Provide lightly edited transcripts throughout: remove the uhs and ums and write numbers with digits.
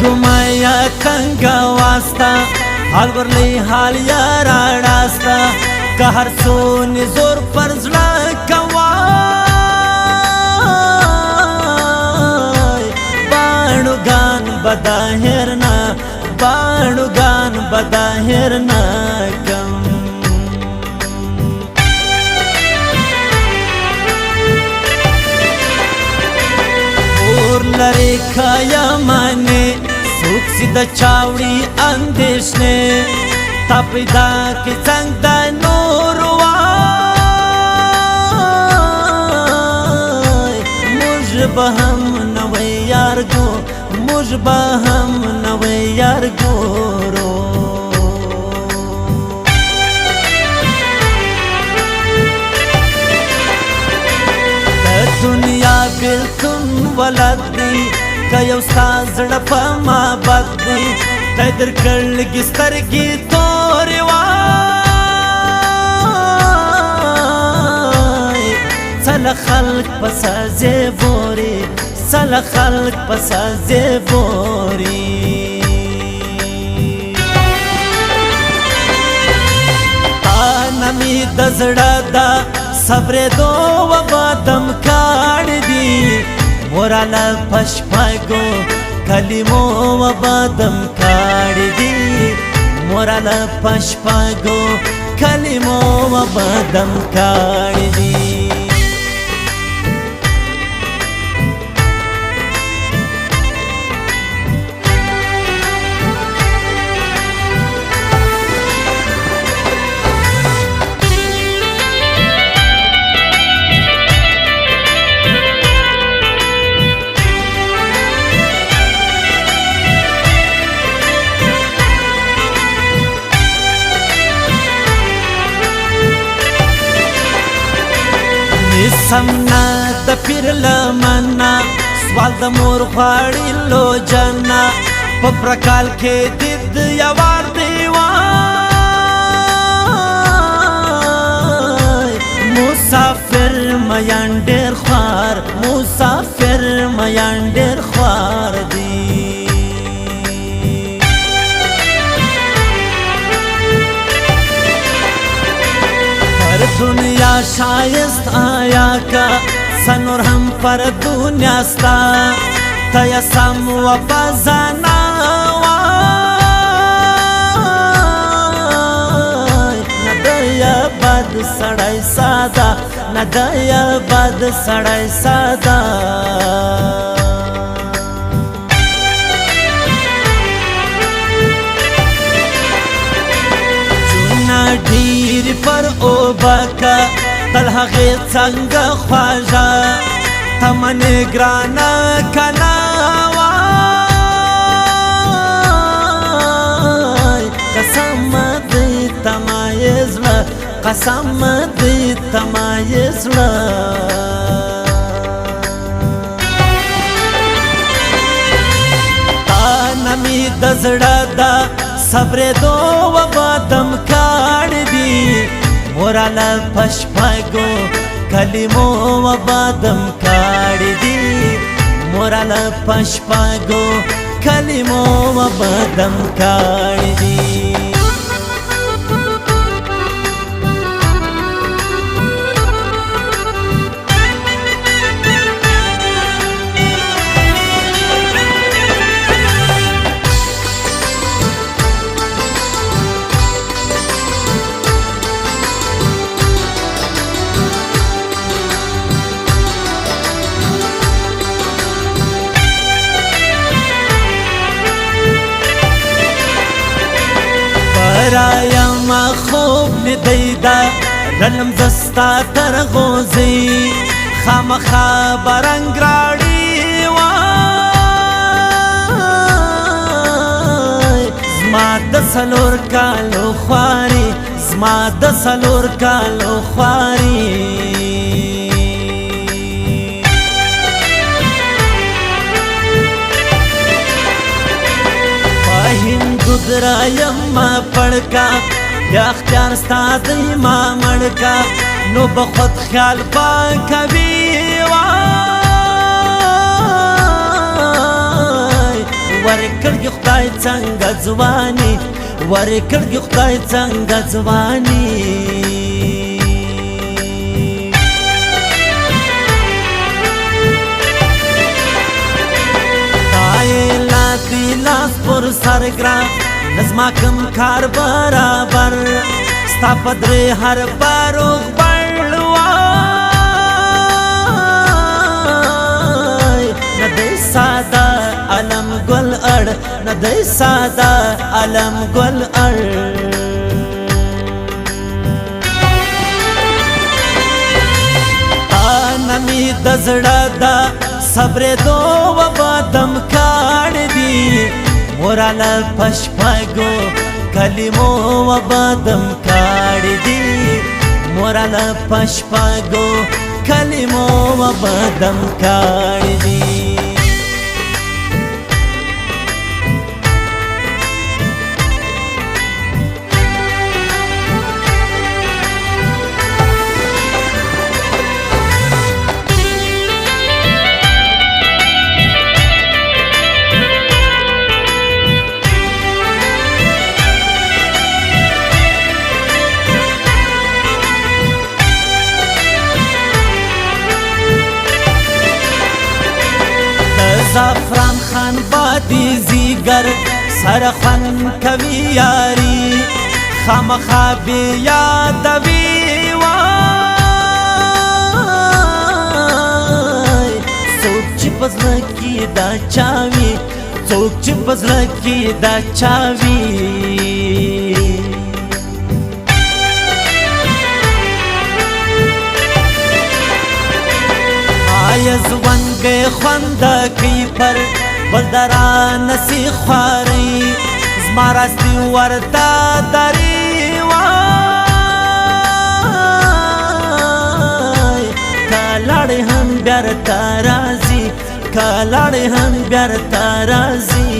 ګمایا کنګا واستا حال ورلی حال یارا راستا که هر څو نزور پر زړه کوای باڼوګان بداهر نه باڼوګان بداهر نه کم. اور لري کایا معنی څوک چې د چاوړي اندېښنې تا پیدا کې څنګه د نور وای. موږ به هم نوی یار ګو، موږ به هم نوی یار ګورو. د دنیا بیلتون ولد دی که یو ستا زړه په ما بد دی، ته درکړلګي سترګې تورې وای. څله خلک په سزې بوري، څله خلک په سزې بوري. تا نه مې د زړه د صبرېدو وبادم کاړي دي، موراله پشپاګو کلمو وبادم کاړي دي، موراله پشپاګو کلمو وبادم کاړي دي. سمنا د پیر لمنا سوال د مور غواړي لو جنا، په پرکال کې د یوار دی وای. مسافر میان ډیر خوار، مسافر میان ډیر خوار دی. پر دنیا شایست آیا کا سنور هم پر دنیا ستا، ته سم و بزنا وای. ندیا بد سړی ساده، ندیا بد سړی ساده. ډیر پر اوبکا تل هغې څنګه خواږه تمن ګرانه کنا وای. قسم دی تمایز زړه، قسم دی تمایز زړه. تا نه مې د زړه د صبرېدو وبادم کاړي دي، موراله پشپاګو کلمو وبادم کاړي دي، موراله پشپاګو کلمو وبادم کاړي دي. رایم خوب لیدی دا رلم زستا تر غوزی، خامخا برنګ راړي وای. زما د څلور کالو خواري، زما د څلور کالو خواري. هندو درایم ما پړکا یا اختیار ستا دی ما مړکا، نو به خود خیال پاکوي وای. ورکړي خدای څنګه ځواني، ورکړي خدای څنګه ځواني. لاس پر سر ګرا نظما کم کار برابر، ستا په درې هر بارو غبړ نه دی ساده علم ګل اړ، نه دی ساده علم ګل اړ. نمی د زړه د صبر دو وبادم کاړ دی، موراله پشپګو کلمو وبادم کاړ دی، موراله پشپګو کلمو وبادم کاړ دی. زعفران خان بادي زیګر سره خون کوي یاري، خامخا بیا یادوي وای. څوک چې په زړه کې دا چاوي، څوک چې په زړه کې دا چاوي. آیا ځوان به خوند کوي پر بل درا نسی خواري، زما راستي ورته دري وای. که لاړې هم بیرته راځي، که لاړې هم بیرته راځي.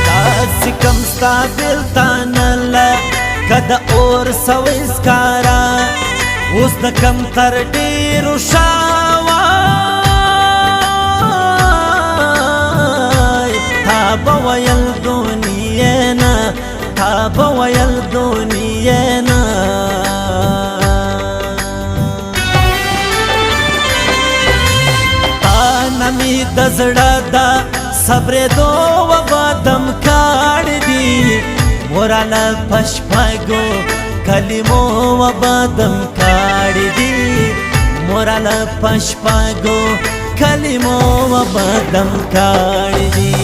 داسې کم ستا بېلتانه لکه د اور سوی سکاره، اوس د کم تر ډېرو ښه وای. تا به ویل دنیا نه، تا به ویل دنیا نه. تا نه مې د زړه د صبر دو وبادم کاړ دی، موراله پشپګو کلمو وبادم کاړ دی، موراله پشپګو کلمو وبادم کاړ دی.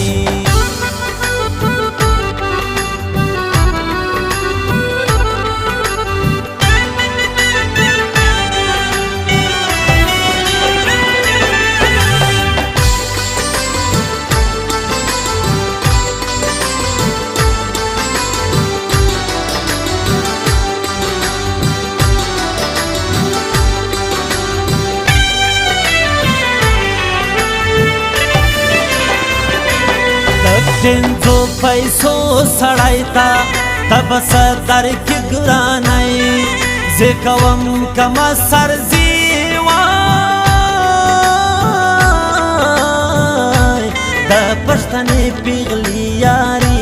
پنځو پیسو سړی ته ته به څه درکې ګرانی، زه کوم کمه سرزي وای. د پښتنې پیغلې یاري،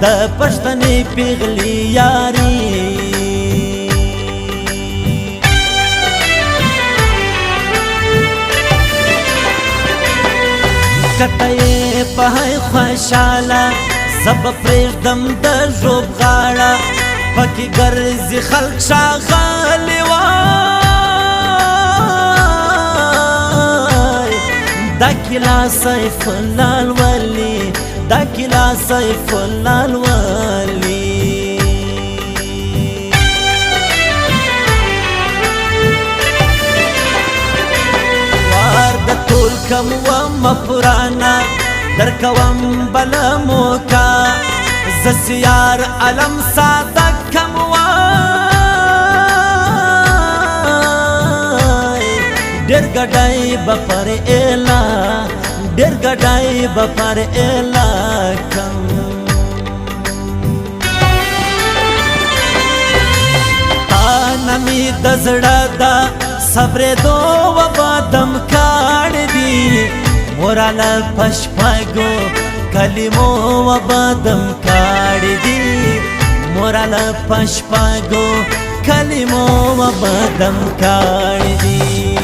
د پښتنې پیغلې یاري. کته یې په خوشاله زب پرېږدم د ژوب غاړه، پکې ګرځي خلک شاغلي وای. دا کلا سیف لال ولي، دا کلا سیف لال ولي. وار د ټول کم و مپرانا در کوم بل موکا، زه سیار علم ساده کم وای. ډېر ګډای به پر اله، ډېر ګډای به پر اله کم. تا نه می د زړه دا صبر دو و بادم کاړ دی، موراله پشپاګو کلمو و بادم کاړ دی، موراله پشپاګو کلمو و بادم کاړ دی۔